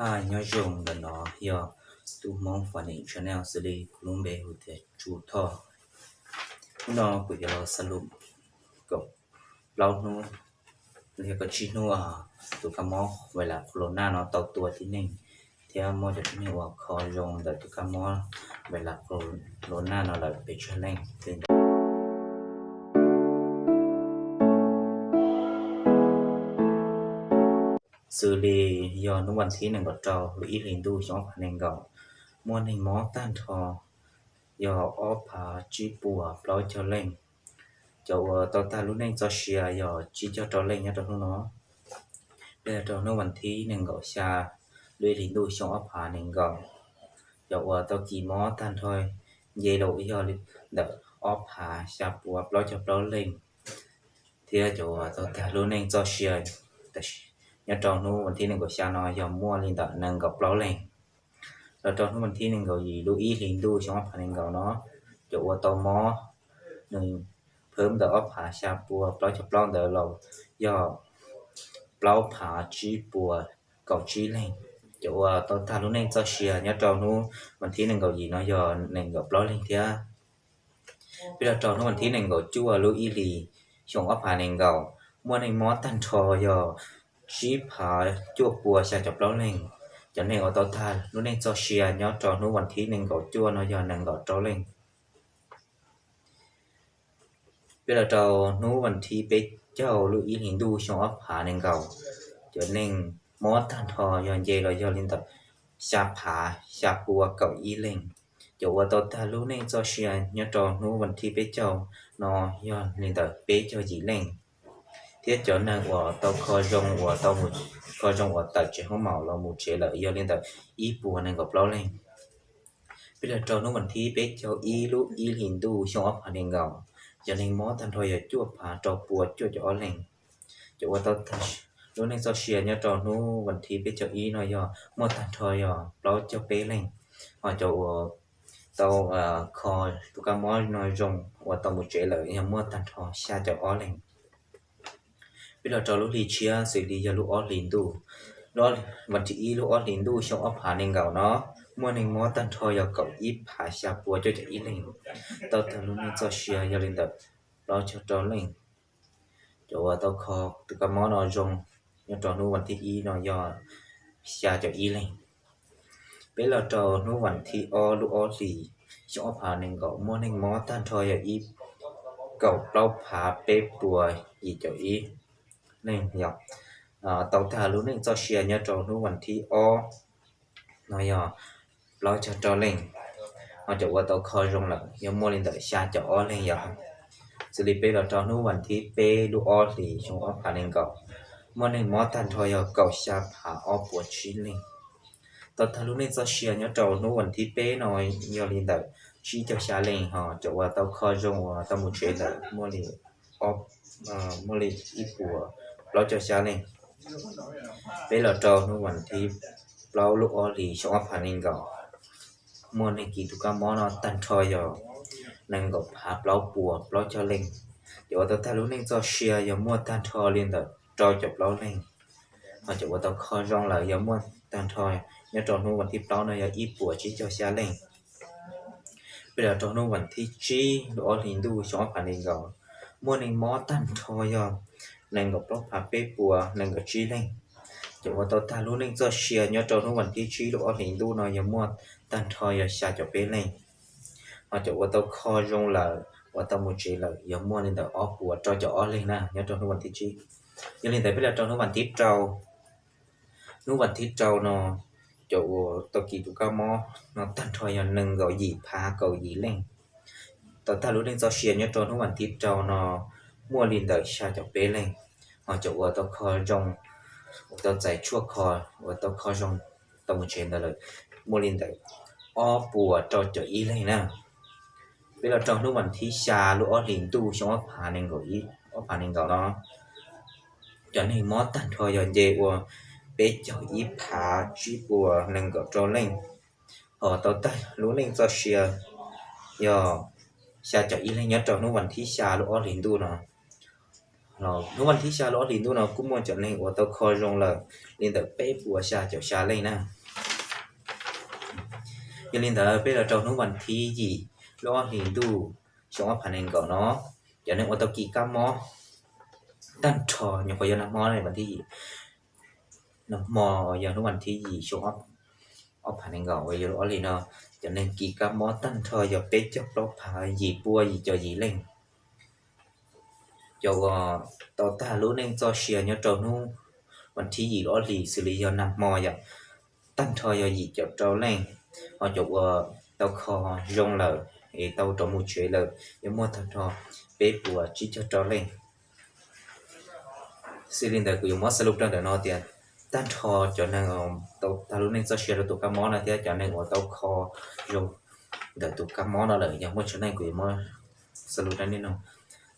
Hi, nyob zoo, ntawm no yog Tub Hmoob Funny Channel, xws li kuv lub npe hu tias Tsu Thoj. Hnub no kuv yuav los xaus lus kaum plaub hnub, los yog kaum tsib hnub tus kab mob vais las corona no tau tua tib neeg, thiab muaj cov tib neeg uas kho zoo ntawm tus kab mob vais las corona no lawm pes tsawg leej. Xws li yog hnub vas thib nees nkaum rau lub ib hlis ntuj xyoo ob phav nees nkaum, muaj neeg mob tag nrho yog ob phav tsib puas plaub caug leej. Cov uas tau tag lub neej txoj sia yog tsib caug rau leej nyob rau hnub no. Peb los rau hnub vas thib nees nkaum xya lub ib hlis ntuj xyoo ob phav nees nkaum, cov uas tau kis mob tag nrho nce los yog li ntawm ob phav xya puas plaub caug plaub leej, thiab cov uas tau tag lub neej txoj sia nyob rau hnub vas thib nees nkaum xya no yog muaj li ntawm nees nkaum plaub leej. Los rau hnub vas thib nees nkaum yim lub ib hlis ntuj xyoo ob phav nees nkaum no, cov uas tau mob nws phwb ntawm ob phav xya puas plaub caug plaub ntawd los yog plaub phav tsib puas kaum tsib leeg. Cov uas tau tag lub neej txoj sia nyob rau hnub vas thib nees nkaum yim no yog nees nkaum plaub leeg thiab. Peb los rau hnub vas thib nees nkaum cuaj lub ib hlis xyoo ob phav nees nkaum, muaj neeg mob tag nrho yog tsib phav cuaj puas xya caum plaub leeg. Cov neeg uas tau tag lub neej txoj sia nyob rau hnub vas thib nees nkaum cuaj no yog nees nkaum rau leej. Peb los rau hnub vas thib peb caug lub ib hlis ntuj xyoo ob phav nees nkaum, cov neeg mob tag nrho yog nce los yog li ntawm xya phav xya puas kaum ib leeg. Cov uas tau tag lub neej txoj sia nyob rau hnub vas thib peb caug no yog li ntawm peb caug yim leej, thiab cov neeg uas tau kho zoo uas tau mus kho zoo uas tawm tsev hoob maum los mus tsev lawm yog li ntawm ib puas nees nkaum plaub leej. Peb los rau hnub vas thib peb caug ib lub ib hlis ntuj xyoo ob phav nees nkaum, cov neeg mob tag nrho yog cuaj phav rau puas cuaj caum ob leeg. Cov uas tau tag lub neej txoj sia nyob rau hnub vas thib peb caug ib no yog muaj tag nrho yog plaub caug peb leeg, hos cov uas tau kho tus kab mob no zoo uas tau mus tsev lawm yog muaj tag nrho xya caum ob leeg. Peb los rau lub hli tshiab xws li yog lub ob hlis ntuj, vas thib ib lub ob hlis ntuj xyoo ob phav nees nkaum no, muaj neeg mob tag nrho yog kaum ib phav xya puas cuaj caum ib leeg, tau tag lub neej txoj sia yog li ntawm plaub caug rau leej. Cov uas tau kho tus kab mob no zoo nyob rau hnub vas thib ib no yog xya caum ib leeg. Peb los rau hnub vas thib ob lub ob hlis xyoo ob phav nees nkaum, muaj neeg mob tag nrho yog ib kaum plaub phav peb puas yim caum ib leeg yog tau tag lub neej txoj sia nyob rau hnub vas thib ob no yog plaub caug rau leej, hos cov uas tau kho zoo lawm yog muaj li ntawm xya caum ob leeg yog. Xws li peb los rau hnub vas thib peb lub ob hlis xyoo ob phav nees nkaum, muaj neeg mob tag nrho yog kaum xya phav ob puas tsib leeg. Tau tag lub neej txoj sia nyob rau hnub vas thib peb no yog li ntawm tsib caug xya leej, hos cov uas tau kho zoo uas tau mus tsev lawm muaj li muaj li ib puas plaub caug xya leej. Peb los rau hnub vas thib plaub lub ob hlis xyoo ob phav nees nkaum, muaj neeg kis tus kab mob no tag nrho yog nees nkaum phav plaub puas plaub caug leej. Cov uas tau tag lub neej txoj sia yog muaj tag nrho li ntawm rau caum plaub leej, hos cov uas tau kho zoo lawm yog muaj tag nrho nyob rau hnub vas thib plaub no yog ib puas tsib caug xya leej. Peb los rau hnub vas thib tsib lub ob hlis ntuj xyoo ob phav nees nkaum, muaj neeg mob tag nrho yog nees nkaum plaub phav peb puas nees nkaum tsib leej. Cov uas tau tag lub neej txoj sia nyob rau hnub vas thib tsib lub ob hlis ntuj no yog muaj tag nrho yog xya caum peb leej, hos cov uas tau kho zoo lawm uas tau mus tsev lawm yog muaj li ntawm ob puas rau caum ob leeg na nyob rau hnub vas thib tsib. Yog li ntawd peb los rau hnub vas thib rau. Hnub vas thib rau no cov uas tau kis tus kab mob no tag nrho yog nees nkaum yim phav kaum yim leej. Tau tag lub neej txoj sia nyob rau hnub vas thib rau no muaj li ntawm xya caum peb leej, hos cov uas tau kho zoo, uas tau txais tshuaj kho, uas tau kho zoo tau mus tsev ntawd lawm muaj li ntawm ob puas rau caum ib leeg na. Peb los rau hnub vas thib xya lub ob hlis ntuj xyoo ob phav nees nkaum no, cov neeg mob tag nrho yog nce ua peb caug ib phav tsib puas nees nkaum rau leej, hos tau tag lub neej txoj sia yog xya caum ib leeg nyob rau hnub vas thib xya lub ob hlis ntuj no. Hnub vas thib xya lub ob hlis ntuj no kuj muaj cov neeg uas tau kho zoo lawm li ntawm peb puas xya caum xya leej na. Yog li ntawd peb los rau hnub vas thib yim lub ob hlis ntuj xyoo ob phav nees nkaum no, cov neeg uas tau kis kab mob tag nrho, nyuam qhuav yog nag hmo, vas thib yim, nag hmo yog hnub vas thib yim xyoo ob phav nees nkaum uas yog lub ob hlis no, cov neeg kis kab mob tag nrho yog peb caug plaub phav yim pua yim caum yim leej. Cov uas tau tag lub neej txoj sia nyob rau hnub vas thib yim lub ob hlis xws li yog nag hmo yom, tag nrho yog yim caum rau leej. Ho cov uas tau kho zoo lawm es tau rov mus tsev lawm yog muaj tag nrho peb puas tsib caug rau leej. Xws li ntawd kuv yuav muab xaus lus rau ntawm no tias tag nrho cov neeg tau tag lub neej txoj sia rau tus kab mob no thiab cov neeg uas tau kho zoo ntawm tus kab mob no lawm yog muaj tsawg leej kuv yuav muab xaus lus rau nej mloog.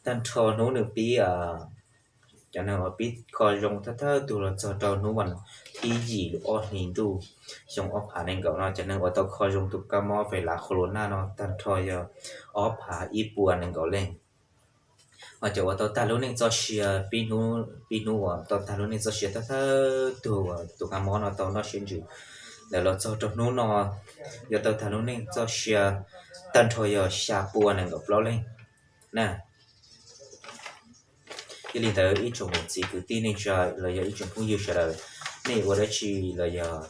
Tag nrho hnub nws pib, cov neeg uas pib kho zoo thawj thawj tug los txog rau hnub vas thib yim lub ob hlis ntuj xyoo ob phav nees nkaum no, cov neeg uas tau kho zoo tus kab mob fais lav khaus laus naj no tag nrho yog ob phav ib puas nees nkaum leej. Ho cov uas tau tag lub neej txoj sia, pib hnub uas tau tag lub neej txoj sia thawj thawj tug uas tus kab mob no tau noj siab ntsws, lawv los txog rau hnub no yog tau tag lub neej txoj sia tag nrho yog xya pua nees nkaum plaub leej na. Yog li ntawd ib tsoom niam txiv kwv tij neej tsa los yog ib tsoom phooj ywg sawv daws, nej ua dab tsi los yog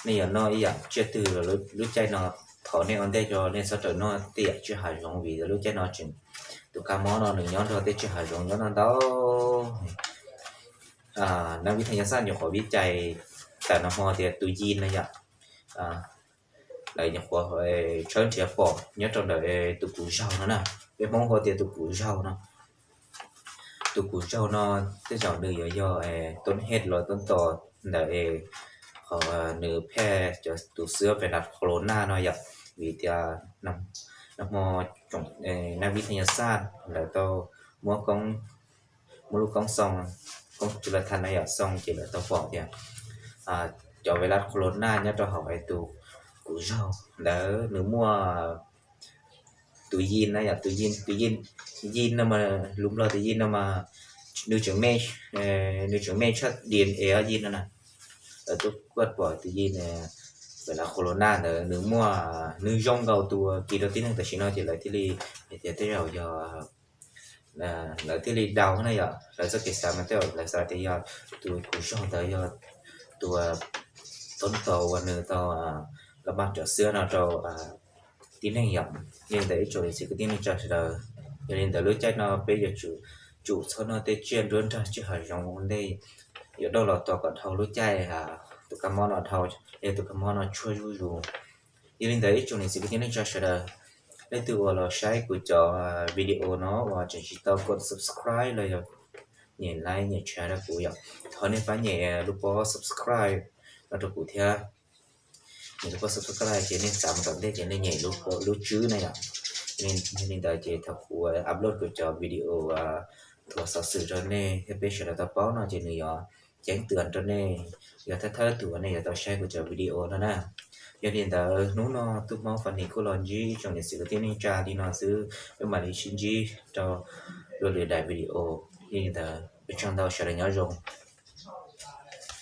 nej yuav noj ib yam tsiaj twg los lub caij no thov nej ua ntej tso, nej txhob rawm noj tej yam tsiaj hav zoov vim lub caij no tseem, tus kab mob no nws nyob nrog tej tsiaj hav zoov nyob no ntau. Nab vib thaj nyab xaj nyuam qhuav vib cai tawm nag hmo tias tus yis no yom, lawv nyuam qhuav tshawb nrhiav pom nyob rau ntawm tus kuv zaug no na, peb Hmoob hu tias tus kuv zaug no. Tus kuv zaug no tej zaum nws yuav yog toob hej los toob tos ntawm qhov nws phaj cov tus xwb fais lav khaus laus naj no yom, vim tias nag hmo nab vib thaj nyab xaj lawv tau muab koob, muab lub koob xoo, koob tsu la thas na yom, xoo ces lawv tau pom tias cov fais lav khaus laus naj nyob rau hauv tus kuv zaug ntawd nws muaj tus yis na yom, tus yis, tus yis, yis no mas lus Nplog tus yis no mas nws tseem me, nws tseem me tshaj D N A ob yis no na. Lawv tuaj kuaj pom tus yis fais lav khaus laus naj ntawd nws muaj, nws zoo nkaus tus kis rau tib neeg tam sim no ces lawv thiaj li hais tias tej zaum yog, lawv thiaj li ntau na yom, lawv txoj kev xav mas tej zaum lawv xav tias yog tus kuv zaug ntawd yog tus toob tos uas nws tau los npaj cov xwb no rau tib neeg yom. Yog li ntawd ib tsoom niam txiv kwv tij neej tsa sawv daws, yog li ntawd lub caij no peb yuav tsum txhob noj tej tsiaj nruab nrag tsiaj hav zoov ua ntej, yuav doj los tos kom dhau lub caij tus kab mob no dhau, es tus kab mob no tshuaj zuj zus. Yog li ntawd ib tsoom niam txiv kwv tij neej tsa sawv daws, leej twg uas los saib kuv cov video no uas tseem tsis tau kov subscribe los yog nyem like nyem share rau kuv yom, thov nej pab nyem lub pob subscribe no rau kuv thiab. Nyem lub pob subscribe ces nej xav mus tom ntej ces nej nyem lub tswb na yom. Yog li ntawd ces thaum kuv upload kuv cov video thuam xov xwm rau nej thiab peb sawv daws tau paub no ces nws yuav ceeb toom rau nej, yog thawj thawj tug uas nej yuav tau saib kuv cov video no na. Yog li ntawd hnub no tub Hmoob Fas Nis kuj los ntsib ib tsoom niam txiv kwv tij neej tsa li no xwb, peb mam li sib ntsib rau lwm daim video. Yog li ntawd peb tsaug ntau, sawv daws nyob zoo.